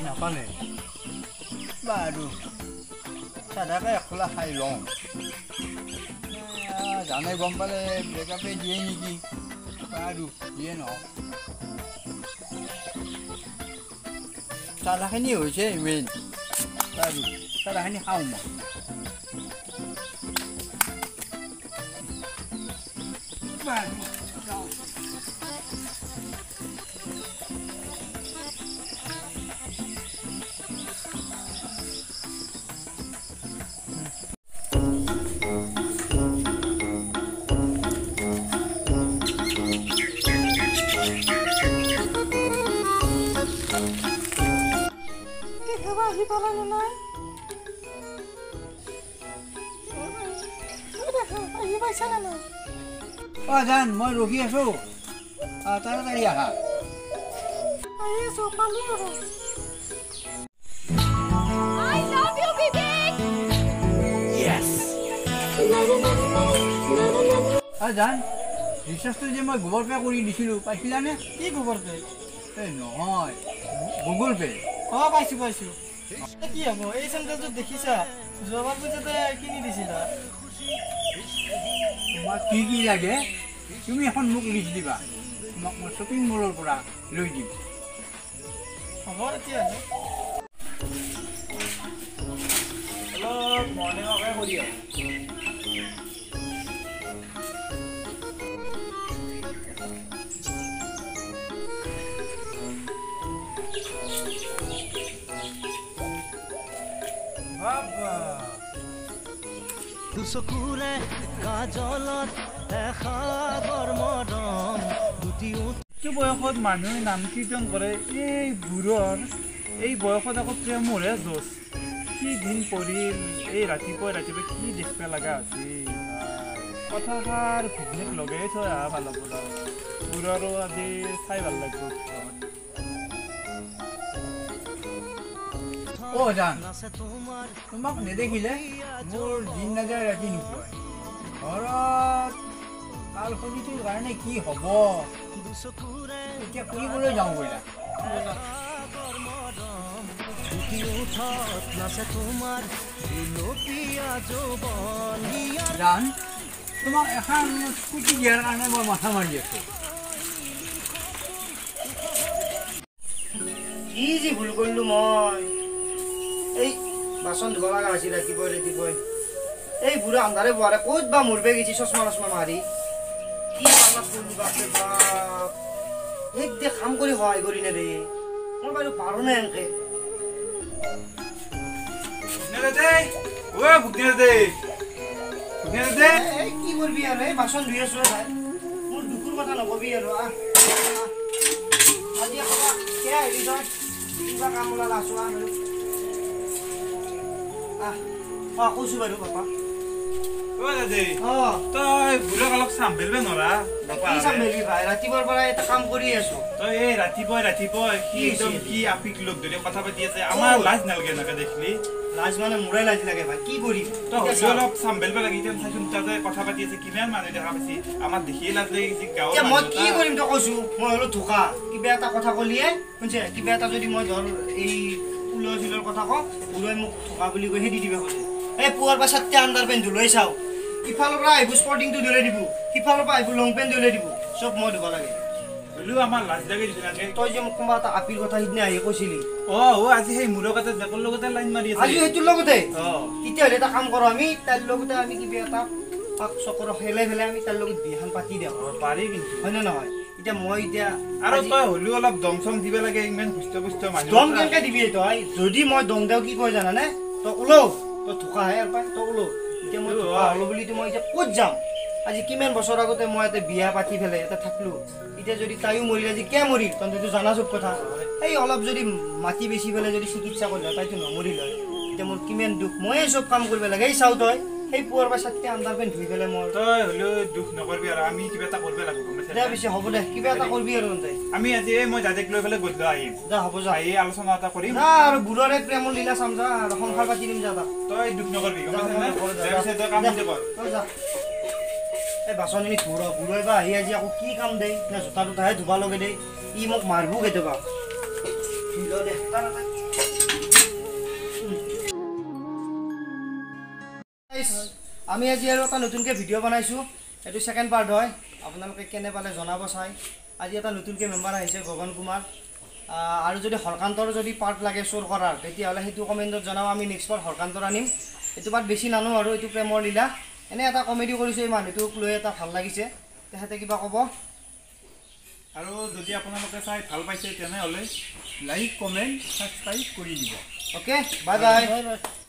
নাপালে বাৰু চাদাকে এখোলা খাই লওঁ। জানে গম পালে ব্ৰেকআপে দিয়ে নেকি, বাৰু দিয়ে নহওক। চাদাখিনি হৈছে মেইন, বাৰু চাদাখিনি খাওঁ মই। বাৰু যাওঁ। আহি পালা নে নাই? আহি পাইছা নে নাই? অ জান, মই ৰখি আছো, তাড়াতাড়ি আহা। আহি আছো, পালো আৰু। I love you, Vivek. Yes. অ জান, ৰিচাৰ্জটো যে মই গুগল পে' কৰি দিছিলোঁ, পাইছিলানে? কি গুগল পে'? এই নহয়, গুগল পে'। অ পাইছো পাইছো। কি হ'ব এই চেণ্ডেলযোৰ দেখিছা? যোৱাবাৰ পূজাতে কিনি দিছিলা। তোমাক কি কি লাগে তুমি এখন মোক লিষ্ট দিবা, তোমাক মই শ্বপিং মলৰ পৰা লৈ দিম। হ'ব তেতিয়াহ'লে। অলপ মৰ্ণিং ৱাকে কৰি আহোঁ। দুচকুৰে কাজলত এসাগৰ মৰম দুটি এইটো বয়সত মানুহে নাম কীৰ্তন কৰে, এই বুঢ়ৰ এই বয়সত আকৌ প্ৰেমৰহে জোচ। কি দিন পৰিল, এই ৰাতিপুৱাই ৰাতিপুৱাই কি দেখিব লগা হৈছে। কথাষাৰ ঘুগনিক লগাই থৈ অহা ভাল হ'ব, বুঢ়াৰো আজি চাই ভাল লাগিব। অ জান, তোমাক নেদেখিলে মোৰ দিন নাযায় ৰাতি নুপুৱায়। ঘৰত কালখনিটোৰ কাৰণে কি হ'ব, এতিয়া ফুৰিবলৈ যাওঁ ব'লা। জান, তোমাক এখন স্কুটি দিয়াৰ কাৰণে মই মাথা মাৰি আছোঁ। কি যি ভুল কৰিলোঁ মই, এই বাচন ধুব লগা হৈছিল ৰাতিপুৱাই ৰাতিপুৱাই। এই বুঢ়া আন্ধাৰে পোহাৰে ক'ত বা মৰবে গৈছি চশমা তচমা মাৰি। কি পাল্লাত পৰিলো বাপৰে বাপ। এক দে কাম কৰি সহায় কৰি নেদে, মই বাৰু পাৰো নাই এনকে। কি কৰিবি আৰু, এই বাচন ধুই আছো ভাই। মোৰ দুখৰ কথা নকবি আৰু। আহ আজি কিয় আহিবি তই, কিবা কাম ওলাল আছো। আহ বাৰু, আহ কৈছো বাৰু পাপা। তই বুঢ়াক অলপ চাম্ভেলবে নৰা? কি চাম্ভেলবি ভাই, ৰাতিপুৱাৰ পৰা এটা কাম কৰি আছো। তই এই ৰাতিপুৱাই ৰাতিপুৱাই কি একদম কি আপিক লোক ধৰি কথা পাতি আছে, আমাৰ লাজ নালাগে এনেকে দেখিলি? লাজ মানে মোৰে লাজ লাগে ভাই, কি কৰিম। তই হ'লেও অলপ চাম্ভেলব লাগে। এতিয়া চাইছোন তাতে কথা পাতি আছে, কিমান মানুহ দেখা পাইছি, আমাক দেখিয়ে লাজ লাগি গৈছে। গাঁৱৰ মই কি কৰিম তই কৈছো, মই হ'লো ধোকা। কিবা এটা কথা ক'লিয়ে শুনছে, কিবা এটা যদি মই ধৰ এই ফুলৰ চুলৰ কথা কওঁ, বুঢ়াই মোক ধোকা বুলি কৈ খেদি দিবা খোজে। এই পুৱাৰ পৰা 7টা আণ্ডাৰ পেণ্ট ধুলৈ চাওঁ, ইফালৰ পৰা আহিব স্পৰ্টিংটো ধুলে দিব, সিফালৰ পৰা আহিব লং পেণ্ট ধুলে দিব, চব মই ধুব লাগে। হ'লেও আমাৰ লাজ লাগে দিছে। তই যে মোক কোনোবা এটা আপিৰ কথা সিদিনা আহি কৈছিলি। অ অ আজি সেই মূৰৰ কথা জেকৰ লগতে লাইন মাৰি আছে। আজি সেইটোৰ লগতে? তেতিয়াহ'লে এটা কাম কৰোঁ আমি, তাৰ লগতে আমি কিবা এটা পাক চকৰ খেলাই পেলাই আমি তাৰ লগত বিয়াখন পাতি দিওঁ। পাৰি কিন্তু, হয় নে নহয়? এতিয়া মই এতিয়া আৰু তই হ'লেও অলপ দম চম দিব লাগে, ইমান সুস্থ পুষ্ট মানুহ। দম কেনেকে দিবি তই? যদি মই দম দিওঁ কি কয় জানানে? তই ওলাও, তই ধোকাহে আৰু পাই, তই ওলাও। এতিয়া মই ধোকা হ'লো বুলিতো মই এতিয়া ক'ত যাম? আজি কিমান বছৰ আগতে মই ইয়াতে বিয়া পাতি পেলাই ইয়াতে থাকিলোঁ। এতিয়া যদি তাইও মৰিল, আজি কিয় মৰিল তহঁতেতো জানা চব কথা। এই অলপ যদি মাটি বেচি পেলাই যদি চিকিৎসা কৰিলে হয়, তাইতো নমৰিল হয়। এতিয়া মোৰ কিমান দুখ, ময়ে চব কাম কৰিব লাগে। এই চাওঁ তই, সেই পুৱাৰ পৰা 7টা আণ্ডাৰ পেণ্ট ধুই পেলাই মই। তই হ'লেও দুখ নকৰিবি আৰু, আমি কিবা এটা কৰিব লাগিব। দে পিছে হ'ব দে, কিবা এটা কৰিবি আৰু তহঁতে। আমি আজি এই মই দাদাক লৈ পেলাই গধূলি আহিম। যা হ'ব যা, আহি আলোচনা এটা কৰিম। যা আৰু বুঢ়াৰে প্ৰেমৰ লীলা চাম, যা আৰু সংসাৰ পাতি দিম যা। তই দুখ নকৰিবি, গম পাইছা? তই কাম কৰ, তই যা। এই বাচনখিনি ধুৰ, বুঢ়াই বা আহি আজি আকৌ কি কাম দেই, না জোতা তোতাহে ধুব লগে দেই, ই মোক মাৰবো কেতিয়াবা। ধুই ল দে। আমি আজি আৰু এটা নতুনকৈ ভিডিঅ' বনাইছোঁ, এইটো ছেকেণ্ড পাৰ্ট হয়। আপোনালোকে কেনে পালে জনাব চাই। আজি এটা নতুনকৈ মেম্বাৰ আহিছে গগন কুমাৰ। আৰু যদি হৰকান্তৰ যদি পাৰ্ট লাগে চোৰ কৰাৰ, তেতিয়াহ'লে সেইটো কমেণ্টত জনাব, আমি নেক্সট পাৰ্ট হৰকান্তৰ আনিম। এইটো পাৰ্ট বেছি নানো আৰু, এইটো প্ৰেমৰ লীলা। এনেই এটা কমেডি কৰিছোঁ এই মানুহটোক লৈ, এটা ভাল লাগিছে। তেখেতে কিবা ক'ব? আৰু যদি আপোনালোকে চাই ভাল পাইছে তেনেহ'লে লাইক, কমেণ্ট, ছাবস্ক্ৰাইব কৰি দিব। Okay, bye bye.